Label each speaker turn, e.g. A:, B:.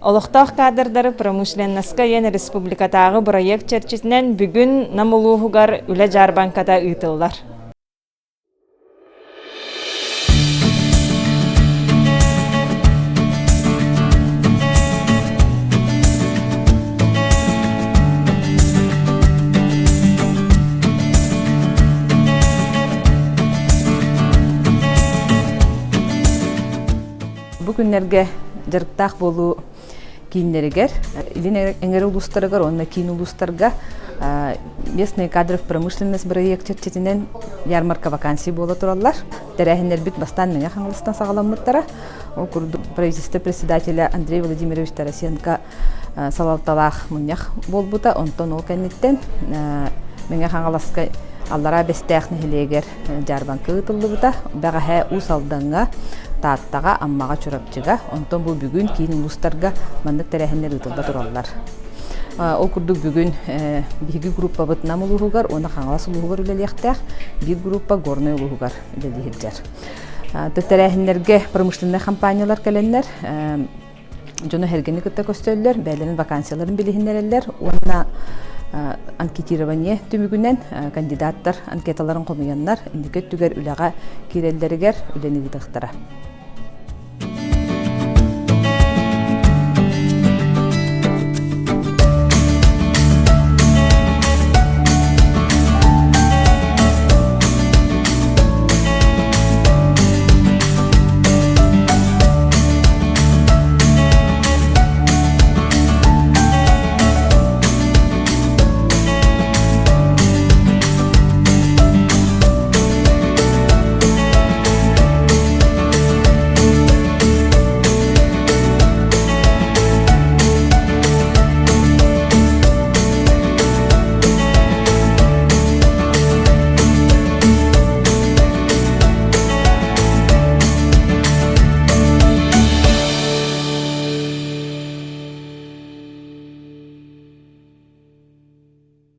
A: Олохтоох кадрдары промышленноска диэн республикатааҕы бырайыак чэрчитинэн бүгүн Нам улууһугар үлэ дьаарбаҥката ыытыллар.
B: Бу күннэргэ дьарыктаах буолуу кииннэригэр, Илин эҥэр улуустарыгар уонна киин улуустарга местные кадров промышленность бырайыак чэрчитинэн ярмарка вакансий буола тураллар. Тэрээһиннэрбит бастаан Мэҥэ Хаҥаластан саҕаламмыттара. Ол курдук правительство председателя Андрей Владимирович Тарасенко салалталаах мунньах буолбута. Онтон ол кэнниттэн Мэҥэ Хаҥаласка Аллараа Бэстээх нэһилиэгэр дьаарбаҥка ыытыллыбыта. Бэҕэһээ Уус Алдаҥҥа, Тааттаҕа, Аммаҕа, Чурапчыга, онтон бу бүгүн киин улуустарга маннык тэрээһиннэр ыытылла тураллар. Ол курдук бүгүн биһиги группабыт Нам улууһугар уонна Хаҥалас улууһугар үлэлиэхтээх, биир группа Горнай улууһугар үлэлии сылдьар. Тэрээһиннэргэ промышленнай компаниялар кэлэннэр дьону эргэни кытта көстөллөр, бэйэлэрин вакансияларын билиһиннэрэллэр уонна анкетирование түмүгүнэн кандидаттар анкеталарын хомуйаннар инники өттүгэр үлэҕэ киирэллэригэр үлэни ыытыахтара.